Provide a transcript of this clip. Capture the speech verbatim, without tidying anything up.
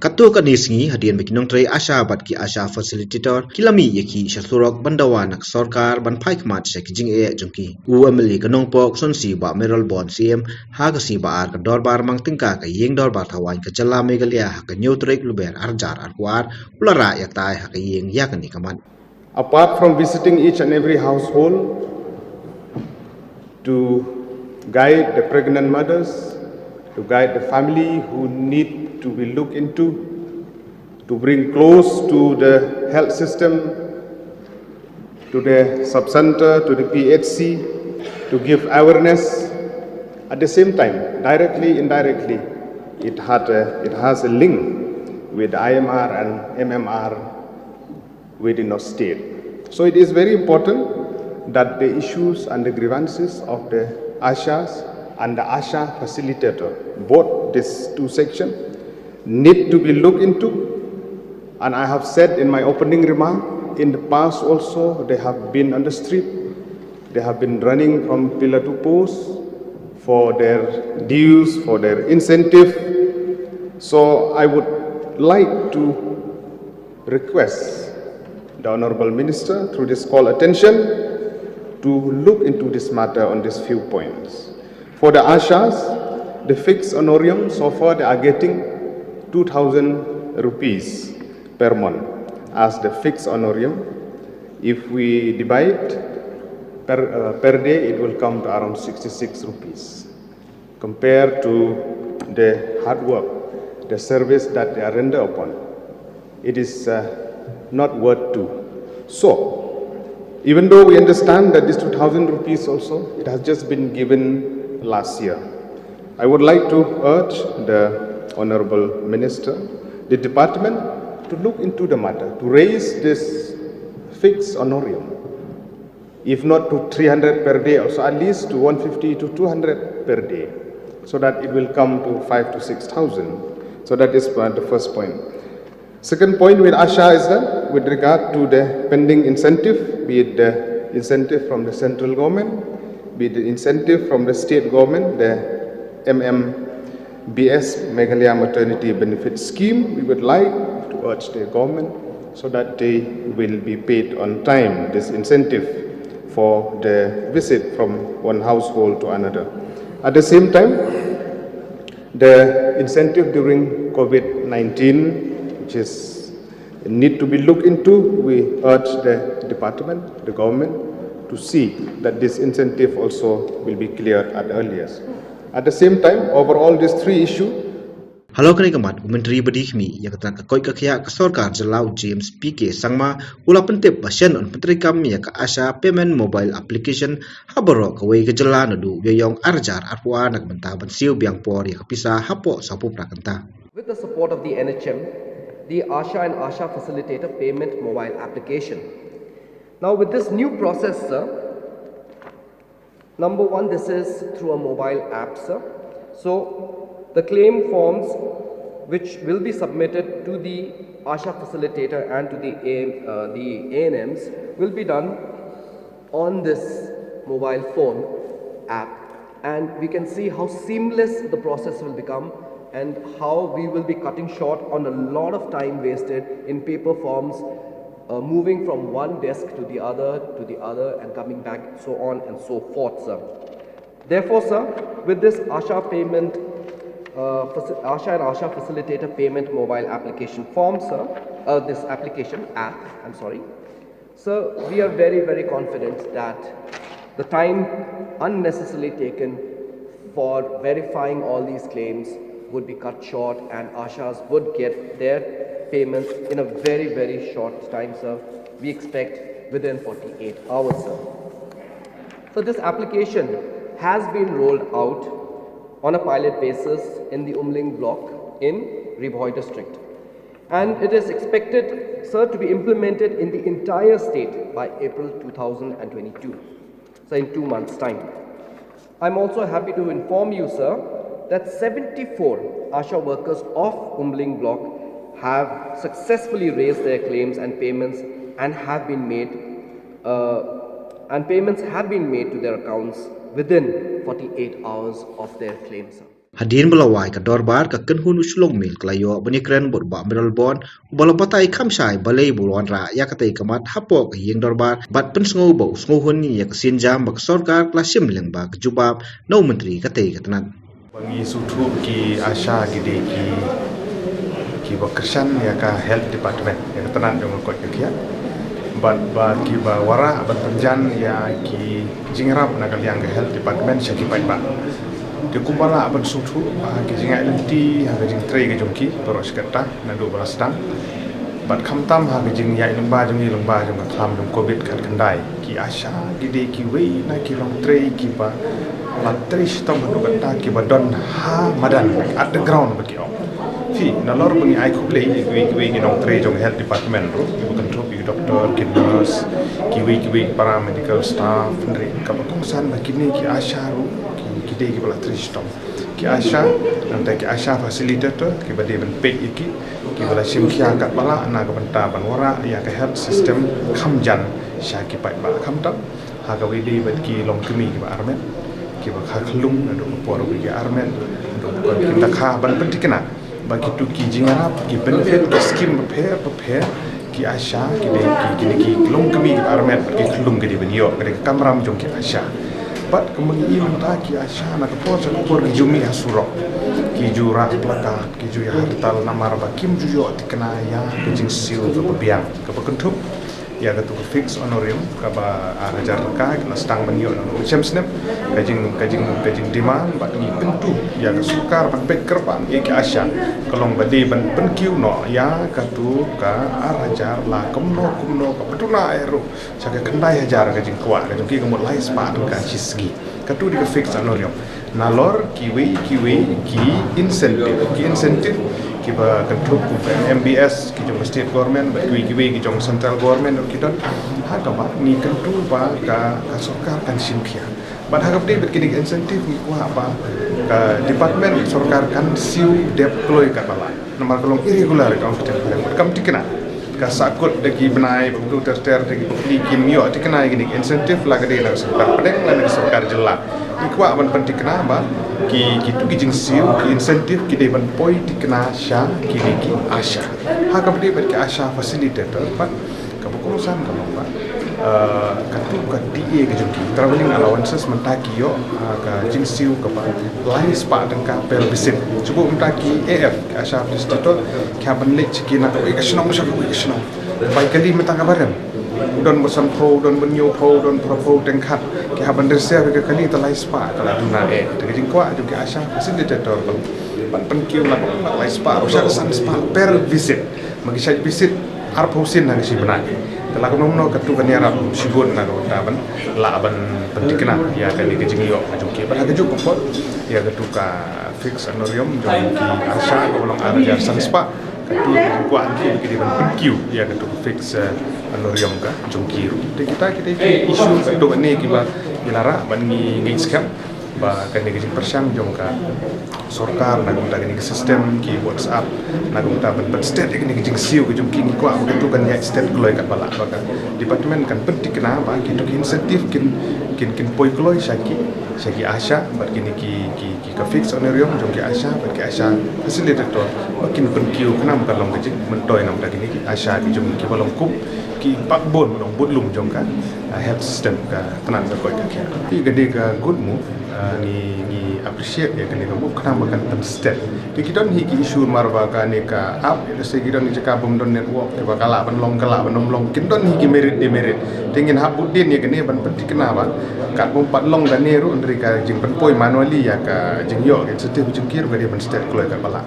Katto katne sngi hadien ba ki nongtrei ASHA bad ki ASHA facilitator ki la mih ïa ki sha surok ban dawa na ka sorkar ban phai khmat sha ki jingeh jong ki. U MLA ka Nongpoh Constituency Bah Mayralborn Syiem ha ka sngi Ba-ar ka dorbar mang tyngka ka ïing dorbar thawaiñ ka jylla Meghalaya ha ka hynñiew tarik Lber ar hajar arphew ar u la rah ïa ka tai ha ka ïing ïa kane ka mat. Apart from visiting each and every household to guide the pregnant mothers, to guide the family who need to be looked into, to bring close to the health system, to the sub-center, to the P H C, to give awareness. At the same time, directly, indirectly, it, had a, it has a link with I M R and M M R within our state. So it is very important that the issues and the grievances of the ASHAs and the ASHA facilitator, both these two sections, need to be looked into. And I have said in my opening remark, in the past also, they have been on the street, they have been running from pillar to post for their dues, for their incentive. So I would like to request the Honorable Minister, through this call, attention to look into this matter on these few points. For the ASHAs, the fixed honorarium, so far they are getting two thousand rupees per month as the fixed honorarium. If we divide per, uh, per day, it will come to around sixty-six rupees. Compared to the hard work, the service that they are rendered upon, it is, uh, not worth two. So, even though we understand that this two thousand rupees also, it has just been given last year, I would like to urge the Honorable Minister, the department, to look into the matter, to raise this fixed honorarium, if not to three hundred per day, also at least to one fifty to two hundred per day, so that it will come to five to six thousand. So that is, uh, the first point. Second point with ASHA is that with regard to the pending incentive, be it the incentive from the central government, be it the incentive from the state government, the M M B S, Meghalaya Maternity Benefit Scheme, we would like to urge the government so that they will be paid on time this incentive for the visit from one household to another. At the same time, the incentive during COVID nineteen, which is need to be looked into, we urge the department, the government, to see that this incentive also will be cleared at earliest. At the same time, overall, these three issues, Halor kane ka mat, u Myntri ba dei khmih ïa ka tnat ka koit ka khiah ka sorkar jylla, u James P K Sangma, u la pyntip ba shen yn pyntreikam ïa ka ASHA Payment Mobile Application ha baroh kawei ka jylla naduh u Ïaïong ar hajar arphew ar na ka bynta ban siew biang por ïa ka pisa hapoh sawphew phra kynta. With the support of the N H M, the ASHA and ASHA Facilitator Payment Mobile Application. Now, with this new process, sir, number one, this is through a mobile app, sir. So, the claim forms which will be submitted to the ASHA facilitator and to the A M, uh, the A N Ms will be done on this mobile phone app, and we can see how seamless the process will become and how we will be cutting short on a lot of time wasted in paper forms, uh, moving from one desk to the other, to the other, and coming back, so on and so forth, sir. Therefore, sir, with this ASHA payment, uh, faci- ASHA and ASHA facilitator payment mobile application form, sir, uh, this application app, I'm sorry, sir, we are very, very confident that the time unnecessarily taken for verifying all these claims would be cut short, and ASHAs would get their payments in a very, very short time, sir. We expect within forty-eight hours, sir. So this application has been rolled out on a pilot basis in the Umling block in Ri Bhoi district. And it is expected, sir, to be implemented in the entire state by April two thousand twenty-two, so in two months' time. I'm also happy to inform you, sir, that seventy-four ASHA workers of Umling block have successfully raised their claims and payments and have been made, uh, and payments have been made to their accounts within forty-eight hours of their claim, sir. Hadien ba la wai ka dorbar, ka kynhun u Shillong Mail ka la ïoh ban ïakren bad u Bah Mayralborn, uba la batai kham shai balei ba u la wanrah ïa katei ka mat hapoh ka ïing dorbar, bad pynsngew ba u sngewhun ïa ka sienjam ba ka sorkar ka la shim lyngba ka jubab na u myntri katei ka tnat. Ba ngi sngewthuh ki ASHA ki dei ki, kiba kyrshan ïa ka health department, ïa ka tnat jong ka koit ka khiah. Bad ba kiba wanrah ban pynjan ïa ki jingïarap na ka liang ka health department sha ki paidbah. Te kumba lah ban sngewthuh ha ki jingïaid lynti, ha ka jingtrei ka jong ki baroh shi katta naduh ba la sdang. Bad khamtam ha ka jingïaid lyngba jong ngi lyngba jong ka khlam jong covid khatkhyndai. Ki ASHA ki dei kiwei na ki longtrei kiba la trei shitom haduh katta, kiba don ha madan, at the ground ba ki ong. Phi, nalor ba ngi ai khublei ïa kiwei kiwei ki nongtrei jong health department ruh, kiba kynthup ïa ki doktor, ki nurse, kiwei kiwei paramedical staff, hynrei kaba kongsan ba kine ki ASHA ruh ki, ki dei kiba la trei shitom. Ki ASHA, nangta ki ASHA facilitator, kiba dei ban peit ïa ki, kiba la shim khia katba lah na ka bynta ban wanrah ïa ka health system kham jan sha ki paidbah. Khamtam ha kaba ïadei bad ki longkmie kiba armet, kiba kha khyllung naduh ka por ba ki armet, naduh ka por ba kim da kha, ban pynthikna ba kito ki jingïarap, ki benefit, ki skim bapher bapher, ki ASHA ki dei ki, kine ki longkmie kiba armet bad ki khyllung ki dei ban ïoh, ka dei ka kamram jong ki ASHA. Bad kumba ngi ïohi mynta, ki ASHA na ka por sha ka por ki ju mih ha surok, ki ju rah placard, ki ju ïa hardtal namar ba kim ju ïoh thikna ïa ka jingsiew kaba biang, kaba kynthup ïa katu ka fixed honorarium kaba ar hajar tyngka, ki la sdang ban ïoh naduh u Shem Snem. Ka jing, ka jing, ka jingdemand bad ngi kyntu ïa ka sorkar ban peit kyrpang ïa ki ASHA, ka long ba dei ban pynkiew noh ïa katu ka ar hajar la kumno kumno, kaba duna eh ruh sha ka khyndai hajar, ka jingkwah ka jong ki ka mut lai spah tyngka shi sngi. Katu dei ka fixed honorarium. Nalor kiwei kiwei ki incentive, ki incentive kiba kynthup kum ka MBS ki jong ka state government bad kiwei kiwei ki jong central government ruh ki don. Ha kaba ngi kyntu ba ka, ka sorkar kan shim khia. Bad ha kaba dei bad kine ki incentive ngi kwah ba ka department sorkar kan siew dep kloi katba lah. Namar ka long irregular, ka ong kita, kam thikna. Ka sahkut da ki bnai, ba bru ter ter da ki bapli, kim ïoh thikna ïa kine ki incentive, la ka dei na ka sorkar pdeng lane ka sorkar jylla. Ngi kwah ban pynthikna ba ki, kitu ki jingsiew, ki incentive ki dei ban poi thikna sha kine ki ASHA. Ha kaba dei bad ki ASHA facilitator, bad kaba kongsan ka long ba, eh, katu ka TA ka jong ki, travelling allowances, mynta ki ïoh, eh, ka jingsiew kaba lai spah tyngka per visit. Shu buh mynta ki AF, ki ASHA facilitator, ki hap ban leit sha ki, na kawei ka shnong sha kawei ka shnong. Bai kali mynta kaba rem, don ba sanphew, don ba hynñiewphew, don phra phew tyngka, ki hap ban reserve ïa ka kali, te lai spah ka la duna eh. Te ka jingkwah jong ki ASHA facilitator ban, ban pynkiew la, la lai spah ruh sha ka san spah per visit. Ma ki shait visit arphew sien ha ka shi bnai. Te la kumno kumno katu kan ïarap shibun na ka bynta ban lah ban pynthikna ïa kane ka jingïoh ka jong ki. Bad ha kajuh ka por, ïa katu ka fixed honorarium jong ki ASHA kaba long ar hajar san spah, katu ka jingkwah jong ki ba ki dei ban pynkiew ïa katu ka fixed, eh, honorarium ka jong ki ruh. Te kita, kita ki issue katto katne kiba ngi la rah bad ngi ngeit skhem ba kane ka jingpyrshang jong ka sorkar na ka bynta kane ka system ki WhatsApp na ka bynta ban, ban stet ïa kane ka jingsiew ka jong ki, ngi kwah ba katu kan ïaid stet kloi katba lah, ba ka department kan pynthikna ba kitu ki incentive kin, kin, kin poi kloi sha ki, sha ki ASHA, bad kine ki, ki, ki ka fixed honorarium jong ki ASHA bad ki ASHA facilitator ba kin pynkiew khnang ba kan long ka jingmyntoi na ka bynta kine ki ASHA ki jong kiba long kum ki backbone, ba long budlum jong ka, ah, health system ka tnat ka koit ka khiah. Te ka dei ka good move. Ah, ngi, ngi appreciate ïa kane ka move khnang ba kan pynstet. Te ki don hi ki issue namar ba kane ka app, ïa lehse ki don ki jaka bym don network, kiba ka lah ban long, ka lah ban ym long, kin don hi ki merit demerit. Te ngin hap bud dien ïa kane ban pynthikna ba kat bym pat long kane ruh, hynrei ka jingpynpoi manually ïa ka jingïoh ka incentive jong ki ruh ka dei ban stet kloi katba lah.